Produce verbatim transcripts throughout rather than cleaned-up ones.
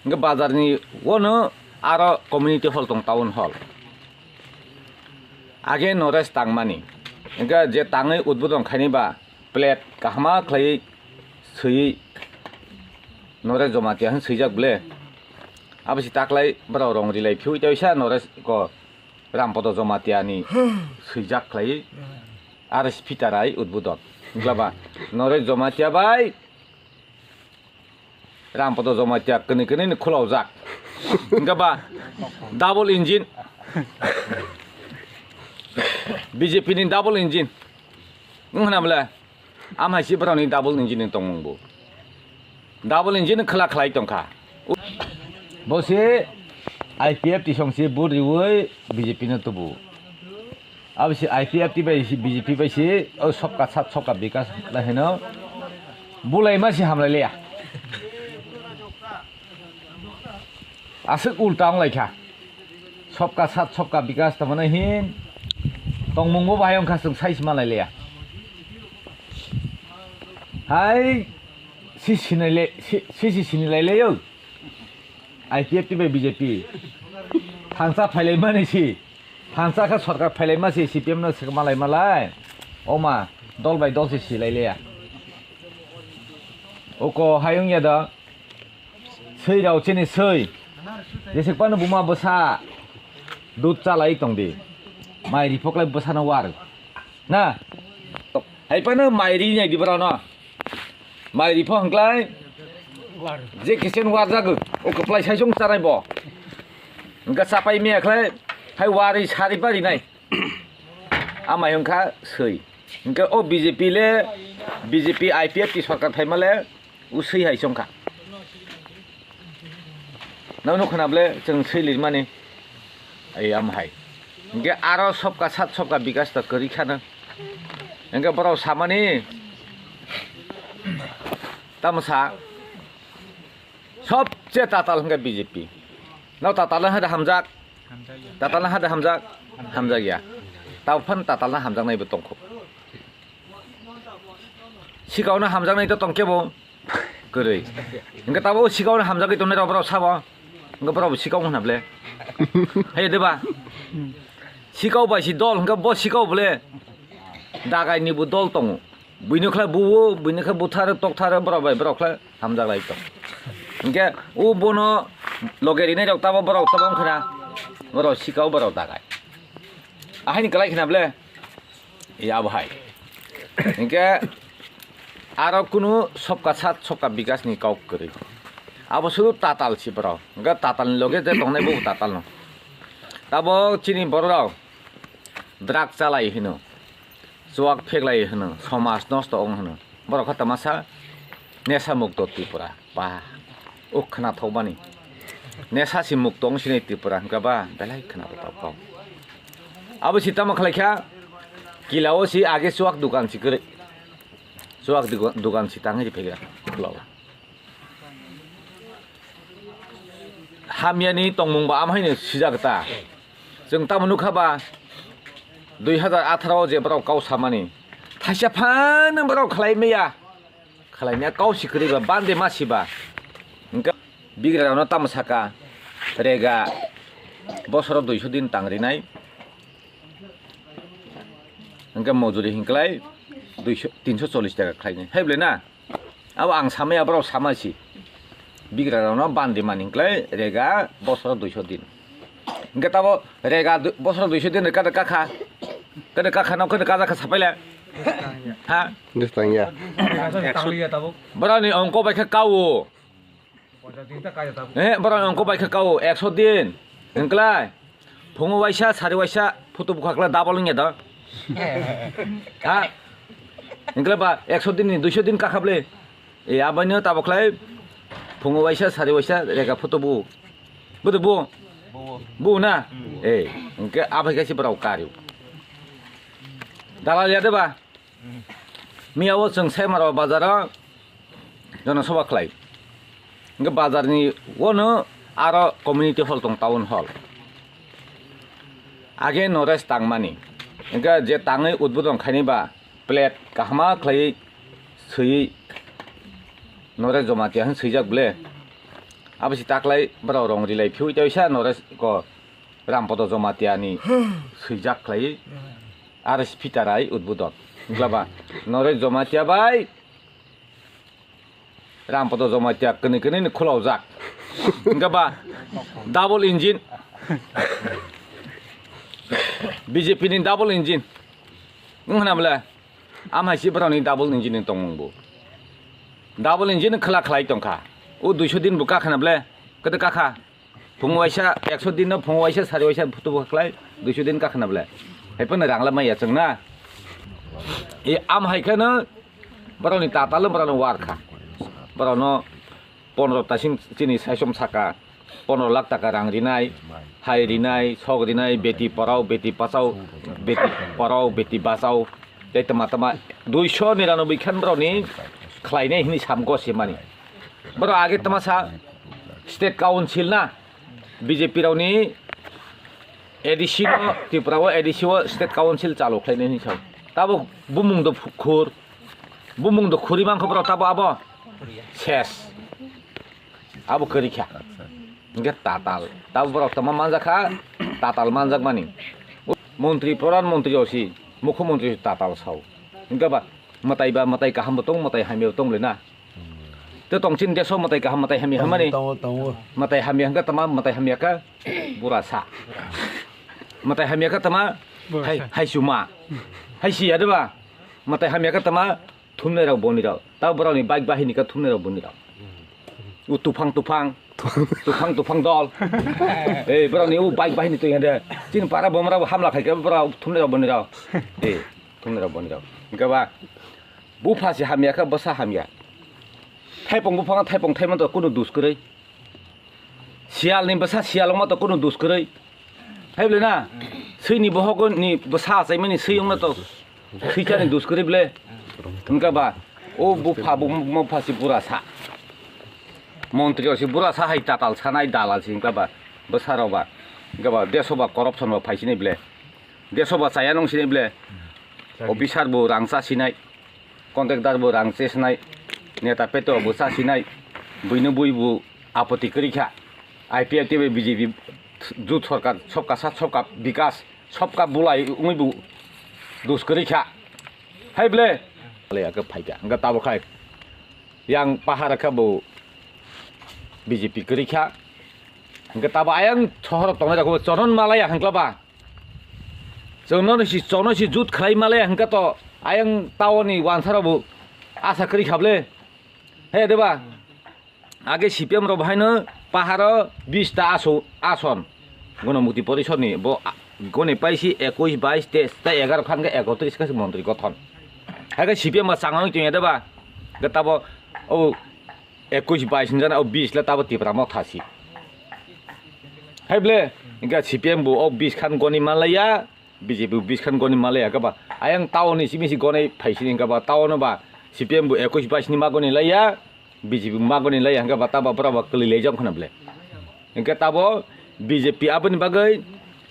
Hwnkhe bazarni uano aro community hall tong, town hall. Age Noresh tangmani. Hwnkhe je tangwi udbodon khaini ba plate kahama khlaiwi swiwi Noresh Jomatia hwn swijak ble. Abo si taklai borok rong rilai phiwi tei sa Noresh ko Rampodo Jomatia ni swijak khlaiwi aro si phitarai udbodon. Wngkla ba Noresh Jomatia bai Rampodo Jomatia kwnwi kwnwi ni khulaujak. Wngkha ba double engine. B J P ni double engine. Wng hwnna bwle? Am hai si borokni double engine ni tongmung bo. Double engine khwla khlai tongkha. Bo se I P F T song se vote riwi B J P no tubu. Abo se I P F T bai se B J P bai se o sobka sat sobka bikas lai hino. Bulai ma se hamlai liya. Aswk ulta wng lai kha. Sobka sat sobka bikas tongmani hin tongmung bo bahai wng kha, chwng sai se ma lai liya. Hai si sinai le, si, si, si sinai lai le yo. I P F T bai B J P. Thangsa phailai mani si. Thangsa khe sorkar phailai ma si C P M no swk malai malai. Oma dol bai dol se silai liya. Oko hai wng ya da. Swi rao chini swi. Jesik pano buma bwsa dud chalai tong di. Mai ri phoklai bwsano war. Na? Hai pano mai ri nai di borano. Mai ri pho hwnklai. Je kisen war jago. O kwplai sai song chanai bo. Hwnkhe chapai miya khlai. Hai wari sari pari nai. Amai wngkha swi. Hwnkhe o B J P le, B J P I P F T sorkar phaima le, o swi hai se wngkha. Nang nuk khna bwle chwng swi lirmani. Ai am hai. Hwnkhe aro sobka sat sobka bikas ta kwrwi khano. Hwnkhe borok samani tamo sa. Sobse tatal hwnkhe B J P. No tatal no hada hamjak. Tatal no hada hamjak. Hamjak ya. Tao phan tatal no hamjaknai bo tongkho. Sikao no hamjaknai to tongkhe bo. Kwrwi. Hwnkhe tabo sikao no hamjagwi tongnai rok borok sabo. Hwnkhe borok bo sikao hwna ble. Hai de ba. Sikao bai si dol hwnkhe bo sikao ble. Dagai ni bo dol tongo. Buino khlai buo, buino khe buthar, tokthar, borok bai borok khlai hamjak lai tong. Hwnkhe o bono loge rinai rok tabo borok tabo wngkha na, borok sikao borok dagai. Ahaini kwlai khna ble, ya bo hai. Hwnkhe aro kunu sobka sat sobka bikas ni kok kwrwi. Abo sudu tatal si borok. Hwnkhe tatal ni loge je tongnai bo tatal no. Tabo chini borok rok drug chalai hino. Chuak pheklai hwno, somaj nosto wng hwno. Borok kha tamasa nesa mukto Tripura. Ba, o khwnathokmani. Nesa si mukto wng sinai Tripura hwnkha ba, belai khwnathok kok. Abo si tamo khlai kha, kila o si age chuak dukan si kwrwi. Chuak dukan, dukan si tangwi phaigra. Hamyani tongmung ba amhaino sijak ta. Chwng tamo nukha ba, dui hazar atharo o je borok kau samani. Thaisa phano borok khlai maya. Khlai maya kau si kwrwi ba, bande ma si ba. Hwnkhe bigra rokno tamo saka, rega bosoro duiso din tang rinai. Hwnkhe mojuri hinklai duiso, tinso chollish taka khlainai. Hai bwle na? Abo ang samaya borok sama si. Bigra rokno bandi mani hinklai rega bosoro duiso din. Hwnkhe tabo rega du-, bosoro duiso din rega kakha. Kene kakha no kene kajakha sapaila. Ha? Bwswk tangya tabuk. Borokni ongko bai khe kao. Eh, borok ongko bai khe kao ekso din. Hinklai. Phungo waisa, sari waisa, photo bukha khlai double wngya da. Ha? Hinklai ba ekso din ni duiso din kakha ble. E, abaino tabok khlai phungo waisa, sari waisa, rega photo bu. Bu de bu? Bu na? E, hwnkhe abai kaisa borok kariu. Dalal ya de ba? Miya o chwng Saimaro bazaro jonosoba khlai. Hwnkhe bazarni uano aro community hall tong, town hall. Age Noresh tangmani. Hwnkhe je tangwi udbodon khaini ba plate kahama khlaiwi swiwi Noresh Jomatia hwn swijak ble. Abo si taklai borok rong rilai phiui tei sa Noresh ko Rampodo Jomatia ni swijak khlai R S P tarai udbudon. Glaba Noresh Jomatia bai Rampodo Jomatia kwnwi kwnwi ni khulaujak. Glaba double engine. B J P ni double engine. Wng hwna bwle? Am hai si borok ni double engine ni tongmung bo. Double engine khwla khlai tongkha. O duiso din bo kakha na bwle? Kwtwi kakha. Phung waisa ekso din no phung waisa sari waisa phutu bo khlai duiso din kakha na bwle? Hai phano rang la maya chwng na. E am hai khe no borok ni tatal borok no war kha. Borok no pondro ta sing chini saisom saka pondro lakh taka rang rinai, hai rinai, sok rinai, beti porao, beti pachao, beti porao, beti bachao, tei tama tama duiso niranoboi khan borokni khlainai hwnwi sam gosimani. Borok age tama sa state council na B J P rokni A D C no Tripura o A D C o state council chalu khlainai hwnwi sao. Tabuk bumung do khur, bumung do khuri mankho borok tabo abo ses. Abo kwrwi kha. Hingke tatal. Tabo borok tongma manjak kha, tatal manjak mani. Montri, pradhan montri osi, mukhyamantri osi tatal sao. Hingke ba, mwtai ba, mwtai kaham bo tong, mwtai hamya bo tong le na. Te tong chini deso mwtai kaham, mwtai hamya hamani. Tongo, tongo. Mwtai hamya hingke tama, mwtai hamya kha, bura sa. Mwtai hamya kha tama, hai, hai suma. Hai si ya de ba? Mwtai hamya kha tama, thumnai rok boni rok. Ta borok ni bike bahini ka thumnai rok boni rok. U tufang tufang. Tufang tufang dol. Eh, borok ni u bike bahini twi hande. Chini para bomra bo hamla khai ka borok thumnai rok boni rok. Eh, thumnai rok boni rok. Hingke ba bupha si hamya kha bwsa hamya. Thaipong buphang thaipong thaiman to kunu dus kwrwi. Siyal ni bwsa siyal wngma to kunu dus kwrwi. Hai bwle na? Swi ni bohok ni bwsa achaimani swi wngma to swi chani dus kwrwi bwle. Hingka ba o bupha bupha si bura sa. Montri si bura sa hai tatal sanai dalal si hingka ba bwsa rok ba. Hingka ba deso ba corruption ba phaisinai bwle. Deso ba chaya nung sinai bwle. Officer bo rang cha sinai. Contractor bo rang chesnai, neta peto bo chasinai, buino bui bo apoti kwrwi kha. I P F T bai B J P jut sarkar sabka sath sabka bikas sabka bulai wngwi bo dus kwrwi kha. Hai bwle? Bwle ake phai kha. Hwnkhe tabuk khai yang pahar khe bo B J P kwrwi kha. Hwnkhe tabuk ayang sohor tongnai rok bo choron malaya hwnkla ba. Chwngno si, chwngno si jut khlai male hwnkhe to ayang taoni wansarokbo asa kwrwi kha bwle. He deba? Age C P M rok bahaino paharo bish ta aso-, ason. Gonomukti Porishodni bo a-, goni paisi ekush, bais, teis, tei egaroh khan khe ekotris khe montri gothon. Haikhe C P M ba changano tongya deba? Hwnkhe tabo o ekush bais hinjana o bish le tabo Tipra Motha si. Hai bwle, hwnkhe C P M bo o bish khan goni manlaiya, B J P bo bish khan goni manlaiya, hwnkhe ba ayang taoni simi si gonai phaisini, hwnkhe ba taono ba C P M bo ekush bais ni ma goni laiya, B J P bo ma goni laiya, hwnkhe ba tabo borok ba kwlwi laijak khna bwle. Hwnkhe tabo B J P aboni bagwi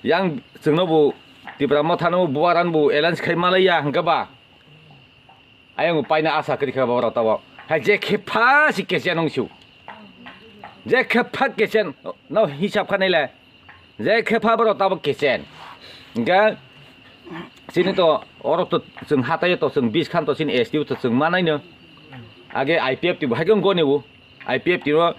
yang chwngno bo Tipra Motha no bo bubagrano bo alliance khai manlaiya, hwnkhe ba ayang paina asa kwrwi kha borok tabuk. Hai je khe pha si kechen wng su. Je khe pha kechen no hisab kha nai le. Je khe pha borok tabuk kechen. Hwnkhe chini to oro to chwng hatai to chwng bish khan to chini S T O to chwng manai no. Age I P F T bo hai khe goni o. I P F T no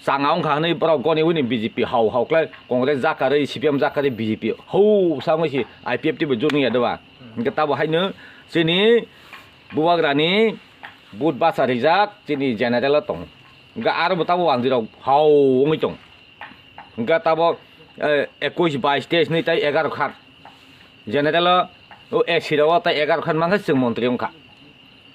changa wngkha hwnwi borok goni wini B J P hau hau khlai Congress jakarwi C P M jakarwi B J P hau sa wngwi si I P F T bo juni ya doba. Hwnkhe tabo haino chini bubagrani vote bacha rijak chini general o tongo. Hwnkhe aro bo tabo wanjwi rok hau wngwi tongo. Hwnkhe tabo, eh, ekush, bais, teis ni tei egaroh khan. General o, o A C rok o tei egaroh khan mankha chwng montri wngkha.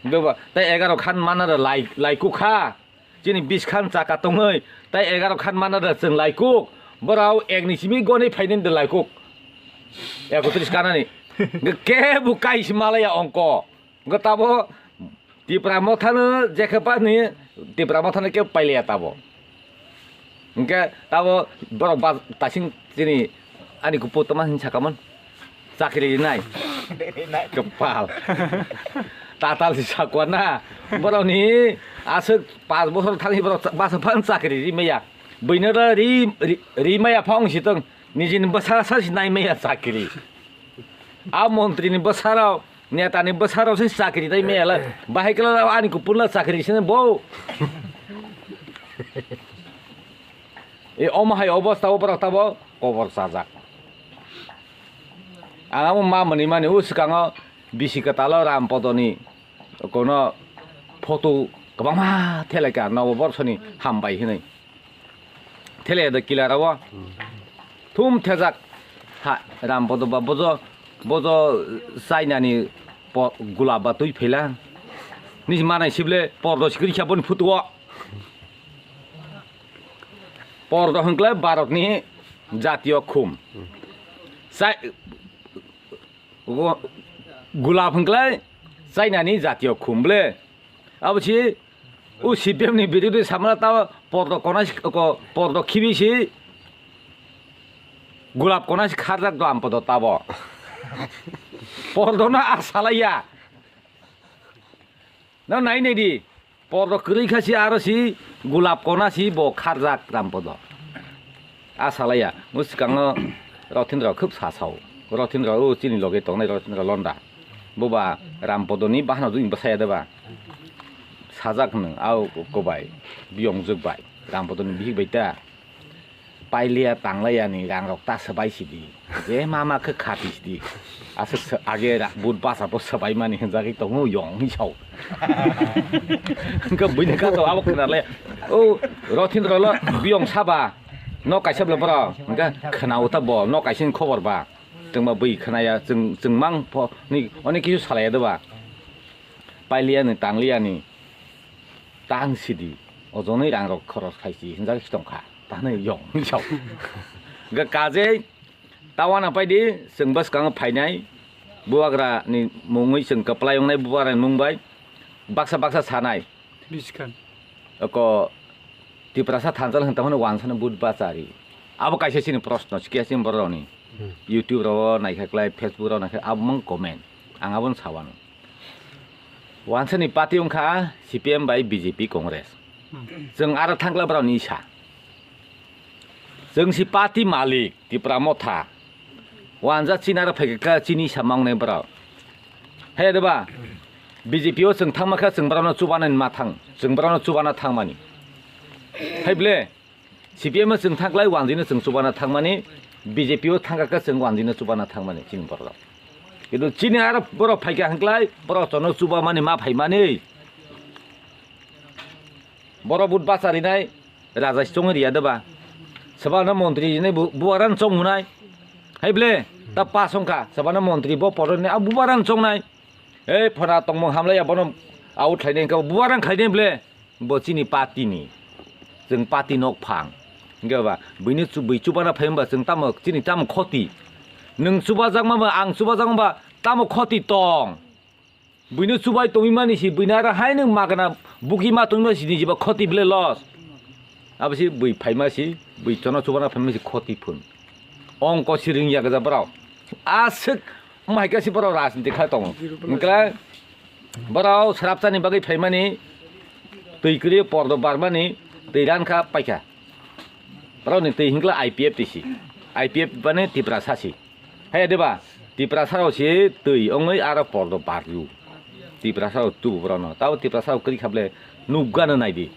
Hwnkhe bo tei egaroh khan manna rw lai, laiku kha. Chini bish khan chaka tongwi tei egaroh khan manna rw chwng laikuk. Borok ekni simi goni phainani de laikuk. Ekotris kanani. Hwnkhe kebo kaisa malaya ongko. Hwnkhe tabo Tipra Mothano je khe ba ni Tipra Mothano kebo pailaiya tabo. Hwnkhe tabo borok ba tasing chini ani kupu tongma hinwi sakamon chakri rinai. Rinai. Kwpal. Tatal si sakwa na. Borok ni aswk panch bochor thangwi borok cha-, basa phan chakri rimaya. Buino da ri, ri, ri maya phang si tong. Nijini bwsara sa si nai maya chakri. A montri ni bwsarok, neta ni bwsarok se chakri tai maya la. Bahai kala ani kupun la chakri sini bo. E omo hai obosta o borok tabo kobor chajak. Ang amo ma mani mani o swkango bisi kwtalo Rampodoni kono photo kwbangma thelaikha Noboborsoni hambai hinwi. Thele da kila rawo. Thum thejak. Ha, Rampodo ba bojo, bojo China ni po-, gulab ba twi phela. Nisi manai sible pordo sikri kha boni photo o. Pordo hwnkle Bharat ni jatiyo khum. Chai, Wo-, gulab hwnkhlai China ni jatiyo khum ble. Abo si o C P M ni birodhi samla ta pordo kona si-, ko-, pordo khibi si gulab kona si kharjak do ampodo tabo. Pordo no a salaiya. No nai nai di. Pordo kwrwi kha si aro si gulab kona si bo kharjak Rampodo. A salaiya, o swkango Rothindra khub sa sao. Rothindra o chini loge tongnai Rothindra Londa. Boba Rampodoni bahano dui bwsaya deba. Sajak nwng au kobai, biyongjwk bai, Rampodoni bihik bai ta. Pailiya tanglaiya ni rang rok ta swbai sidi. Je mama khe khati sidi. Aswk sw-, age ra-, but basa bo swbai mani hwnjagwi tongo yong hi sao. Hwnkhe buini kato abo khwnale. O Rothindra lo biyong saba. No kaisa bwle boro. Hwnkhe khwnao ta bo. No kaisa ni khobor ba. Chwngma bui khwnaya. Chwng, chwng mang pho ni onek kisu salaiya de ba. Pailiya ni tangliya ni. Tang sidi. Ojonwi rang rok khoros khaisi. Hwnjagwi si tongkha. Tanwi yong hi sao. Hwnkhe kajei. Tawana paidi, chwng bwskango phainai, bubagra ni mungwi chwng kwplai wngnai, bubagra ni mung bai baksa baksa sanai. Biskhan. Oko Tiprasa thansa hwn tongmani wansano but bachari. Abo kaisa chini proshno, sikya chini borok rokni. Hmm. YouTube rok naikha klai, Facebook rok naikha, abo mang comment. Ang abono sawano. Wansani party wngkha C P M bai B J P Congress. Hmm. Chwng aro thangkla borokni isa. Chwng si party malik Tipra Motha. Wanja chini aro phaikha chini samang nai borok. Hai deba B J P o chwng thangma kha chwng borokno chubana ma thang. Chwng borokno chubana thangmani. Hai ble C P M o chwng thangklai wanjino chwng chubana thangmani. B J P o thangkha kha chwng wanjino chubana thangmani chini borok. Kintu chini aro borok phaikha hwnkhlai borok chono chubamani ma phaimani. Borok but bacharinai raja chongwi riya deba. Sabana montri ni bu-, bubaran chongmunai. Hai ble, ta pas wngkha, sabana montri bo podo ni, a bubaran chongnai. Ei, phona tongmung hamlaiya bono out khlainai wngkha, bubaran khlainai ble. Bo chini party ni. Chwng party nok phang. Hwnkhe ba, buini chu-, bui chubana phai wngba chwng tamo, chini tamo khoti. Nwng chubajakma ba, ang chubajakma ba, tamo khoti tong. Buino chubai tongwi mani si, buino aro hai nwng magana bugwi ma tongwi mani si, nijiba khoti ble loss. Abo si bui phaima si, bui chono chubana phaima si khoti phun. Ongko si ringya gajak borok. Aswk wngma hai khe si borok rajniti khai tongo. Hwnkhe borok srapchani bagwi phaimani, twi kwrwi pordo barmani, twi rankha paikha. Borokni twi hwnkhe I P F twi si. I P F bani Tiprasa si. Hai deba, Tiprasa rok se twi wngwi aro pordo barlu. Tiprasa rok tubu borokno. Tabo Tiprasa rok kwrwi kha ble nukgano naidi.